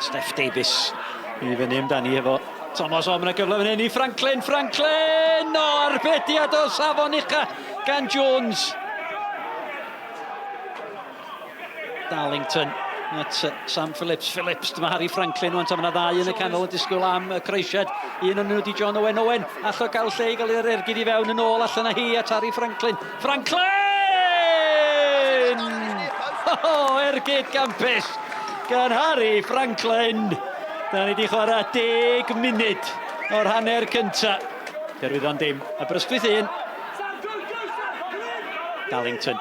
Steff Davies i fyny amdani efo Thomas. O, mae yna gyfle fan hyn i Franklin. Franklin! O, arbediad o safon ucha gan Jones. Darlington at Sam Phillips. Phillips, dyma Harry Franklin wan, mae yna ddau yn y canol yn disgwyl am y croesiad. Un o'n nhw di John Owen. Owen, allo gael lle i gael yr ergyd i fewn yn ôl allan â hi at Harry Franklin. Franklin! Oh, ergyd gampus gan Harry Franklin. Da ni wedi chwarae 10 munud o'r hanner cynta. Derwyddon dim. Aberystwyth 1. Darlington.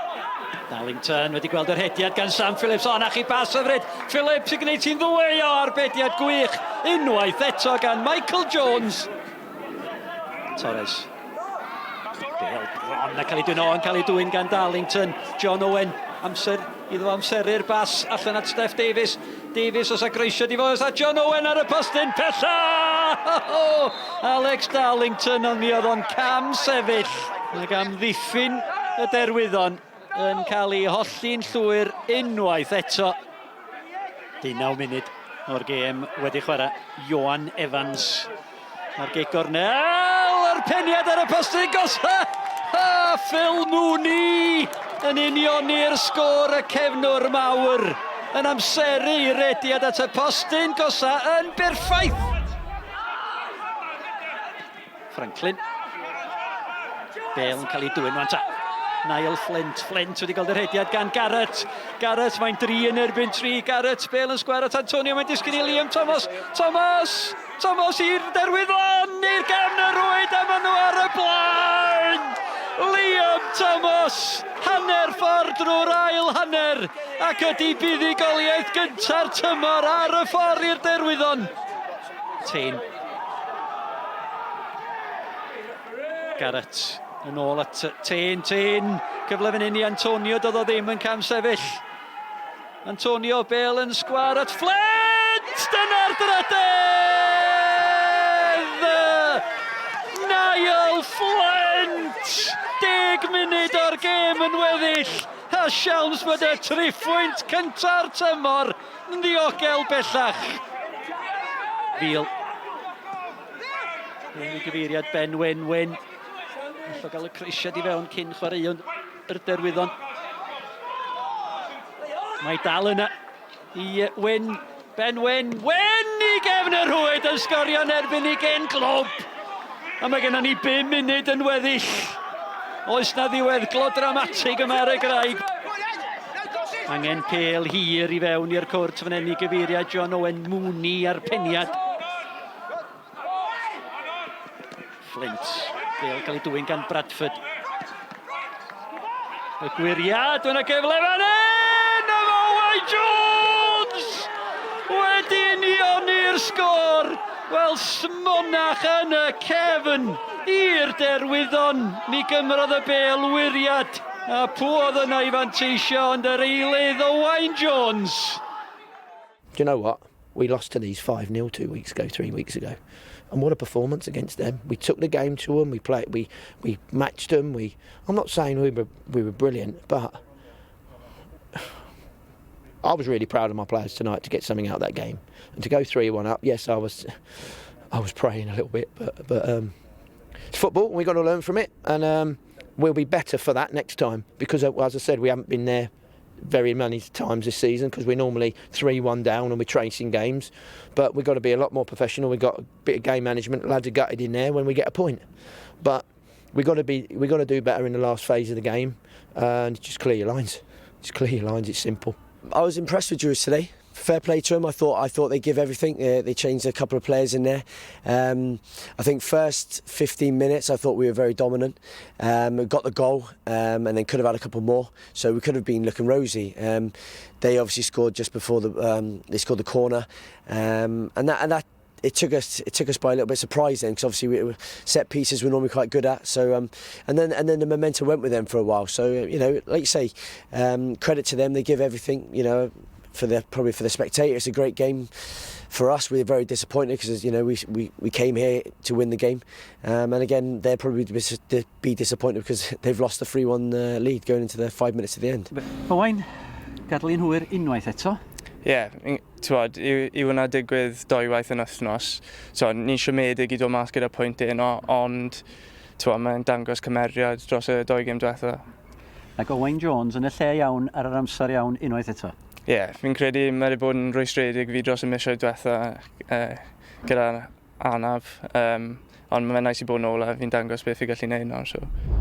Darlington wedi gweld yr hediad gan Sam Phillips. O, na chi bas hyfryd. Phillips yn gwneud ti'n ddwy o arbediad gwych. Unwaith eto gan Michael Jones. Torres. Bale bron a cael ei dwyn o, yn cael ei dwyn gan Darlington. John Owen, amser iddo amseru'r bas allan at Steff Davies. Davies os a groesio di fod, a John Owen ar y postyn pella! Alex Darlington, ond mi oedd o'n cam sefyll. Ac am ddiffyn y derwyddon yn cael ei holli'n llwyr unwaith eto. 19 munud o'r gêm wedi chwarae. Ioan Evans ar gig gornel, yr peniad ar y postyn gosa! A Phil Mooney yn unioni'r sgôr y cefnwr mawr yn amseru i rediad at y postyn gosa yn berffaith. Franklin. Bale yn cael ei dwyn rwan ta. Niall Flint. Flint wedi gweld yr hediad gan Garrett. Garrett, mae'n dri yn erbyn tri. Garrett, Bale yn sgwar at Antonio, mae'n disgyn i Liam Thomas. Thomas! Thomas i'r derwyddon! I'r gefn y rwyd a maen nhw ar y blaen! Liam Thomas! Hanner ffordd drwy'r ail hanner ac ydy buddugoliaeth gynta'r tymor ar y ffordd i'r derwyddon. Tane. Garrett yn ôl at Tane, Tane. Cyfle fan hyn i Antonio, doedd o ddim yn cam sefyll. Antonio, Bale yn sgwar at Flint! Dyna'r drydydd! Niall Flint! 10 munud o'r gêm yn weddill. A siawns bod y triphwynt cynta'r tymor Yn ddiogel bellach. Fil. Yn ei gyfeiriad Ben Wyn, Wyn. Allo gael y croesiad i fewn cyn chwaraeon yr derwyddon. Mae dal yna i Wyn. Ben Wyn. Wyn i gefn y rhwyd yn sgorio yn erbyn i gen glwb. A mae gennym ni 5 munud yn weddill. Oes na ddiweddglo dramatig yma ar y graig. Angen pêl hir i fewn i'r cwrt fan hyn i gyfeiriad John Owen Mooney a'r peniad. Flint, bêl cael ei dwyn gan Bradford. Y gwiriad, yna gyfle fan hyn! A mae Owain Jones wedi unioni'r sgôr! Wel, smonach yn y cefn i'r derwyddon. Mi gymrodd y bêl wiriad. A pw oedd yna i fanteisio ond yr eilydd Owain Jones. Do you know what? We lost to these 5-0 two weeks ago, three weeks ago. And what a performance against them. We took the game to them, we played, we, we matched them. We, I'm not saying we were, we were brilliant, but I was really proud of my players tonight to get something out of that game. And to go 3-1 up, yes, I was, I was praying a little bit, but, but um, it's football, and we've got to learn from it. And um, we'll be better for that next time because, uh, as I said, we haven't been there very many times this season because we're normally 3-1 down and we're tracing games. But we've got to be a lot more professional. We've got a bit of game management. Lads are gutted in there when we get a point. But we've got to be we've got to do better in the last phase of the game and just clear your lines. Just clear your lines. It's simple. I was impressed with Drews today. Fair play to him. I thought I thought they give everything. Uh, they changed a couple of players in there. Um, I think first 15 minutes, I thought we were very dominant. Um, got the goal um, and then could have had a couple more. So we could have been looking rosy. Um, they obviously scored just before the um, they scored the corner, um, and that and that it took us it took us by a little bit of surprise then because obviously we, set pieces we're normally quite good at so um, and then and then the momentum went with them for a while so you know like you say um, credit to them they give everything you know for the probably for the spectator it's a great game for us we're very disappointed because you know we, we we came here to win the game um, and again they're probably be disappointed because they've lost the 3-1 uh, lead going into the five minutes to the end. Owain, gadael i'n hwyr unwaith eto. Ie, yeah, t'wod, i hwnna digwydd dwywaith yn wythnos, t'wod, ni'n siomedig i dod mas gyda pwynt heno, ond t'wod, mae'n dangos cymeriad dros y doi gêm diwetha. Ac Owain Jones yn y lle iawn ar yr amser iawn unwaith eto. Ie, yeah, fi'n credu mae wedi bod yn rwystredig fi dros y misoedd diwetha gyda anaf, ond mae'n nice i bod nôl a fi'n dangos beth fi'n gallu neud nawr. So.